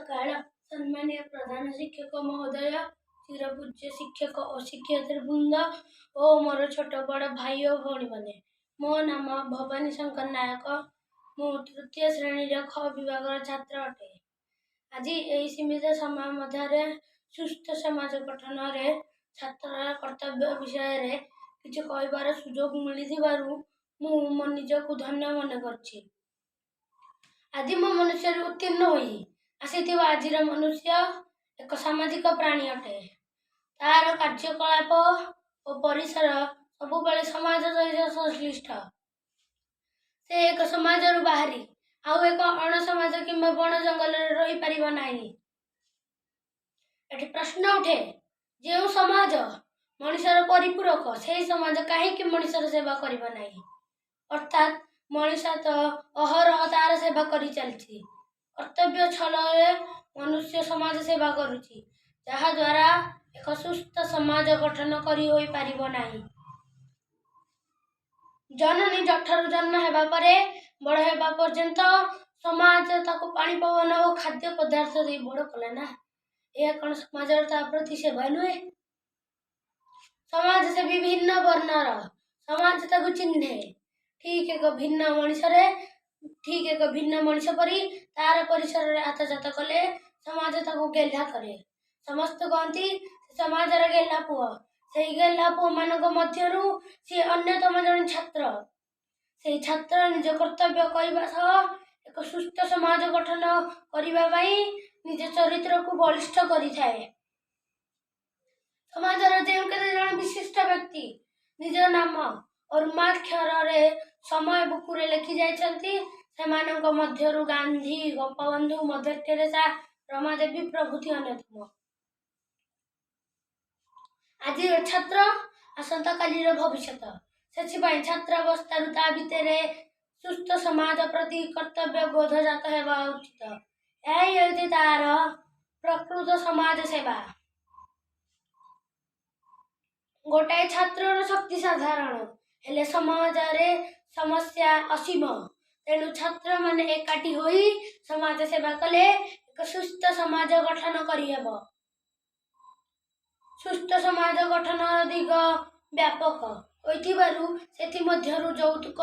ସକାଳ। ସମ୍ମାନୀୟ ପ୍ରଧାନ ଶିକ୍ଷକ ମହୋଦୟ, ଚିରପୂଜ୍ୟ ଶିକ୍ଷକ ଓ ଶିକ୍ଷୟିତ୍ରୀ ବୃନ୍ଦ ଓ ମୋର ଛୋଟ ବଡ଼ ଭାଇ ଓ ଭଉଣୀମାନେ, ମୋ ନାମ ଭବାନୀ ଶଙ୍କର ନାୟକ। ମୁଁ ତୃତୀୟ ଶ୍ରେଣୀର ଖ ବିଭାଗର ଛାତ୍ର ଅଟେ। ଆଜି ଏହି ସୀମିତ ସମୟ ମଧ୍ୟରେ ସୁସ୍ଥ ସମାଜ ଗଠନରେ ଛାତ୍ରର କର୍ତ୍ତବ୍ୟ ବିଷୟରେ କିଛି କହିବାର ସୁଯୋଗ ମିଳିଥିବାରୁ ମୁଁ ମୋ ନିଜକୁ ଧନ୍ୟ ମନେ କରୁଛି। ଆଦିମ ମନୁଷ୍ୟରୁ ଉତ୍ତୀର୍ଣ୍ଣ ହୋଇ ଆସିଥିବା ଆଜିର ମନୁଷ୍ୟ ଏକ ସାମାଜିକ ପ୍ରାଣୀ ଅଟେ। ତାର କାର୍ଯ୍ୟକଳାପ ଓ ପରିସର ସବୁବେଳେ ସମାଜ ସହିତ ସଂଶ୍ଳିଷ୍ଟ। ସେ ଏକ ସମାଜରୁ ବାହାରି ଆଉ ଏକ ଅଣସମାଜ କିମ୍ବା ବଣ ଜଙ୍ଗଲରେ ରହିପାରିବ ନାହିଁ। ଏଠି ପ୍ରଶ୍ନ ଉଠେ, ଯେଉଁ ସମାଜ ମଣିଷର ପରିପୂରକ, ସେହି ସମାଜ କାହିଁକି ମଣିଷର ସେବା କରିବ ନାହିଁ? ଅର୍ଥାତ୍ ମଣିଷ ତ ଅହରହ ତାର ସେବା କରି ଚାଲିଛି। କର୍ତ୍ତବ୍ୟ ଛଳରେ ମନୁଷ୍ୟ ସମାଜ ସେବା କରୁଛି, ଯାହାଦ୍ୱାରା ଏକ ସୁସ୍ଥ ସମାଜ ଗଠନ କରି ହୋଇପାରିବ ନାହିଁ। ଜନନୀ ଜଠରୁ ଜନ୍ମ ହେବା ପରେ ବଡ଼ ହେବା ପର୍ଯ୍ୟନ୍ତ ସମାଜ ତାକୁ ପାଣି, ପବନ ଓ ଖାଦ୍ୟ ପଦାର୍ଥ ଦେଇ ବଡ଼ କଲା ନା? ଏହା କ'ଣ ସମାଜର ତା ପ୍ରତି ସେବା ନୁହେଁ? ସମାଜ ସେବୀ ଭିନ୍ନ ବର୍ଣ୍ଣର, ସମାଜ ତାକୁ ଚିହ୍ନେ। ଠିକ୍ ଏକ ଭିନ୍ନ ମଣିଷରେ ଠିକ୍ ଏକ ଭିନ୍ନ ମଣିଷ ପରି ତାର ପରିସରରେ ଆତଯାତ କଲେ ସମାଜ ତାକୁ ଗେହ୍ଲା କରେ। ସମସ୍ତେ କହନ୍ତି ସମାଜର ଗେହ୍ଲା ପୁଅ। ସେହି ଗେହ୍ଲା ପୁଅମାନଙ୍କ ମଧ୍ୟରୁ ସିଏ ଅନ୍ୟତମ ଜଣେ ଛାତ୍ର। ସେହି ଛାତ୍ର ନିଜ କର୍ତ୍ତବ୍ୟ କରିବା ସହ ଏକ ସୁସ୍ଥ ସମାଜ ଗଠନ କରିବା ପାଇଁ ନିଜ ଚରିତ୍ରକୁ ବଳିଷ୍ଠ କରିଥାଏ। ସମାଜର ଯେଉଁ କେତେ ଜଣ ବିଶିଷ୍ଟ ବ୍ୟକ୍ତି ନିଜ ନାମ ଅର୍ମାକ୍ଷରରେ ସମୟ ବୁକୁରେ ଲେଖି ଯାଇଛନ୍ତି, ସେମାନଙ୍କ ମଧ୍ୟରୁ ଗାନ୍ଧୀ, ଗୋପବନ୍ଧୁ, ମଦର ଟେରେସା, ରମାଦେବୀ ପ୍ରଭୃତି ଅନ୍ୟତମ। ଆଜିର ଛାତ୍ର ଆସନ୍ତାକାଲିର ଭବିଷ୍ୟତ। ସେଥିପାଇଁ ଛାତ୍ରାବସ୍ଥାରୁ ତା ଭିତରେ ସୁସ୍ଥ ସମାଜ ପ୍ରତି କର୍ତ୍ତବ୍ୟ ବୋଧ ଜାତ ହେବା ଉଚିତ। ଏହା ହିଁ ହେଉଛି ତାର ପ୍ରକୃତ ସମାଜ ସେବା। ଗୋଟାଏ ଛାତ୍ରର ଶକ୍ତି ସାଧାରଣ ହେଲେ ସମାଜରେ ସମସ୍ୟା ଅସୀମ। ତେଣୁ ଛାତ୍ରମାନେ ଏକାଠି ହୋଇ ସମାଜ ସେବା କଲେ ଏକ ସୁସ୍ଥ ସମାଜ ଗଠନ କରିହେବ। ସୁସ୍ଥ ସମାଜ ଗଠନର ଦିଗ ବ୍ୟାପକ ହୋଇଥିବାରୁ ସେଥିମଧ୍ୟରୁ ଯୌତୁକ,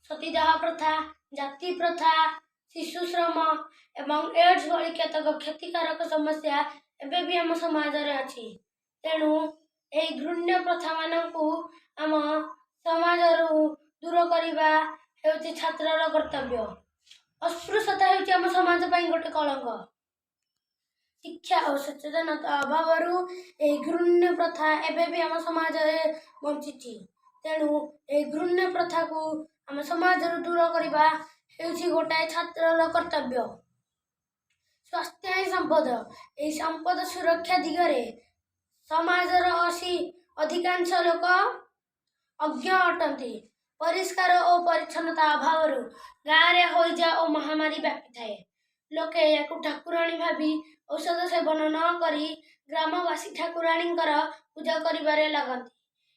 ସତୀଦାହ ପ୍ରଥା, ଜାତି ପ୍ରଥା, ଶିଶୁ ଶ୍ରମ ଏବଂ ଏଡ୍ସ ଭଳି କେତେକ କ୍ଷତିକାରକ ସମସ୍ୟା ଏବେ ବି ଆମ ସମାଜରେ ଅଛି। ତେଣୁ ଏହି ଘୃଣ୍ୟ ପ୍ରଥାମାନଙ୍କୁ ଆମ ସମାଜରୁ ଦୂର କରିବା ହେଉଛି ଛାତ୍ରର କର୍ତ୍ତବ୍ୟ। ଅସ୍ପୃଶ୍ୟତା ହେଉଛି ଆମ ସମାଜ ପାଇଁ ଗୋଟେ କଳଙ୍କ। ଶିକ୍ଷା ଓ ସଚେତନତା ଅଭାବରୁ ଏହି ଘୃଣ୍ୟ ପ୍ରଥା ଏବେ ବି ଆମ ସମାଜରେ ବଞ୍ଚିଛି। ତେଣୁ ଏହି ଘୃଣ୍ୟ ପ୍ରଥାକୁ ଆମ ସମାଜରୁ ଦୂର କରିବା ହେଉଛି ଗୋଟାଏ ଛାତ୍ରର କର୍ତ୍ତବ୍ୟ। ସ୍ୱାସ୍ଥ୍ୟ ହିଁ ସମ୍ପଦ। ଏହି ସମ୍ପଦ ସୁରକ୍ଷା ଦିଗରେ ସମାଜର ଅଧିକାଂଶ ଲୋକ ଅଜ୍ଞ ଅଟନ୍ତି। ପରିଷ୍କାର ଓ ପରିଚ୍ଛନ୍ନତା ଅଭାବରୁ ଗାଁରେ ହଇଜା ଓ ମହାମାରୀ ବ୍ୟାପିଥାଏ। ଲୋକେ ଏହାକୁ ଠାକୁରାଣୀ ଭାବି ଔଷଧ ସେବନ ନ କରି ଗ୍ରାମବାସୀ ଠାକୁରାଣୀଙ୍କର ପୂଜା କରିବାରେ ଲାଗନ୍ତି।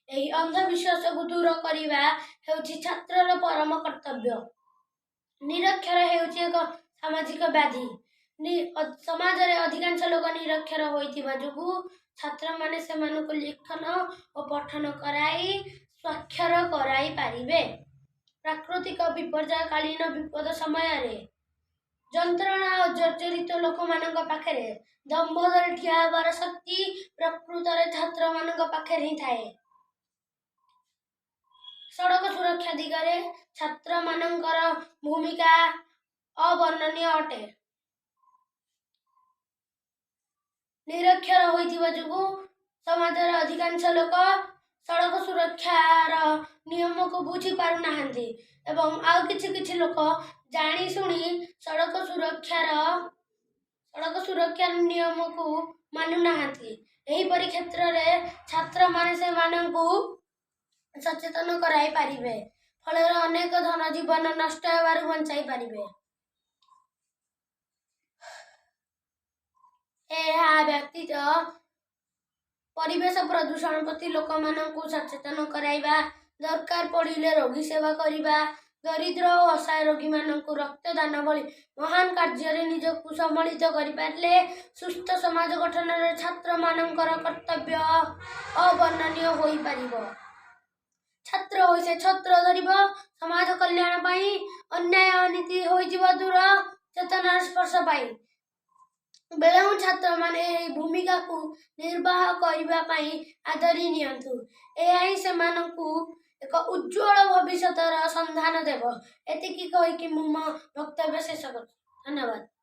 ଏହି ଅନ୍ଧବିଶ୍ୱାସକୁ ଦୂର କରିବା ହେଉଛି ଛାତ୍ରର ପରମ କର୍ତ୍ତବ୍ୟ। ନିରକ୍ଷର ହେଉଛି ଏକ ସାମାଜିକ ବ୍ୟାଧି। ସମାଜରେ ଅଧିକାଂଶ ଲୋକ ନିରକ୍ଷର ହୋଇଥିବା ଯୋଗୁଁ ଛାତ୍ରମାନେ ସେମାନଙ୍କୁ ଲିଖନ ଓ ପଠନ କରାଇ ସ୍ୱାକ୍ଷର କରାଇ ପାରିବେ। ପ୍ରାକୃତିକ ବିପର୍ଯ୍ୟୟକାଳୀନ ବିପଦ ସମୟରେ ଯନ୍ତ୍ରଣା ଓ ଜର୍ଜରିତ ଲୋକମାନଙ୍କ ପାଖରେ ଦମ୍ଭ ଧରି ଠିଆ ହେବାର ଶକ୍ତି ପ୍ରକୃତରେ ଛାତ୍ରମାନଙ୍କ ପାଖରେ ହିଁ ଥାଏ। ସଡ଼କ ସୁରକ୍ଷା ଦିଗରେ ଛାତ୍ରମାନଙ୍କର ଭୂମିକା ଅବର୍ଣ୍ଣନୀୟ ଅଟେ। ନିରକ୍ଷର ହୋଇଥିବା ଯୋଗୁଁ ସମାଜର ଅଧିକାଂଶ ଲୋକ ସଡ଼କ ସୁରକ୍ଷାର ନିୟମକୁ ବୁଝି ପାରୁନାହାନ୍ତି ଏବଂ ଆଉ କିଛି କିଛି ଲୋକ ଜାଣିଶୁଣି ସଡ଼କ ସୁରକ୍ଷାର ନିୟମକୁ ମାନୁନାହାନ୍ତି। ଏହିପରି କ୍ଷେତ୍ରରେ ଛାତ୍ରମାନେ ସେମାନଙ୍କୁ ସଚେତନ କରାଇ ପାରିବେ, ଫଳରେ ଅନେକ ଧନ ଜୀବନ ନଷ୍ଟ ହେବାରୁ ବଞ୍ଚାଇ ପାରିବେ। ଏହା ବ୍ୟତୀତ ପରିବେଶ ପ୍ରଦୂଷଣ ପ୍ରତି ଲୋକମାନଙ୍କୁ ସଚେତନ କରାଇବା, ଦରକାର ପଡ଼ିଲେ ରୋଗୀ ସେବା କରିବା, ଦରିଦ୍ର ଓ ଅସହାୟ ରୋଗୀମାନଙ୍କୁ ରକ୍ତଦାନ ଭଳି ମହାନ କାର୍ଯ୍ୟରେ ନିଜକୁ ସମ୍ବଳିତ କରିପାରିଲେ ସୁସ୍ଥ ସମାଜ ଗଠନରେ ଛାତ୍ରମାନଙ୍କର କର୍ତ୍ତବ୍ୟ ଅବର୍ଣ୍ଣନୀୟ ହୋଇପାରିବ। ଛାତ୍ର ହୋଇ ସେ ଛତ୍ର ଧରିବ ସମାଜ କଲ୍ୟାଣ ପାଇଁ। ଅନ୍ୟାୟ ଅନୀତି ହୋଇଯିବ ଦୂର ଚେତନାର ସ୍ପର୍ଶ ପାଇ। ବେଳହୁଁ ଛାତ୍ରମାନେ ଏହି ଭୂମିକାକୁ ନିର୍ବାହ କରିବା ପାଇଁ ଆଦରି ନିଅନ୍ତୁ। ଏହା ହିଁ ସେମାନଙ୍କୁ ଏକ ଉଜ୍ଜ୍ୱଳ ଭବିଷ୍ୟତର ସନ୍ଧାନ ଦେବ। ଏତିକି କହିକି ମୁଁ ମୋ ବକ୍ତବ୍ୟ ଶେଷ କରୁଛି। ଧନ୍ୟବାଦ।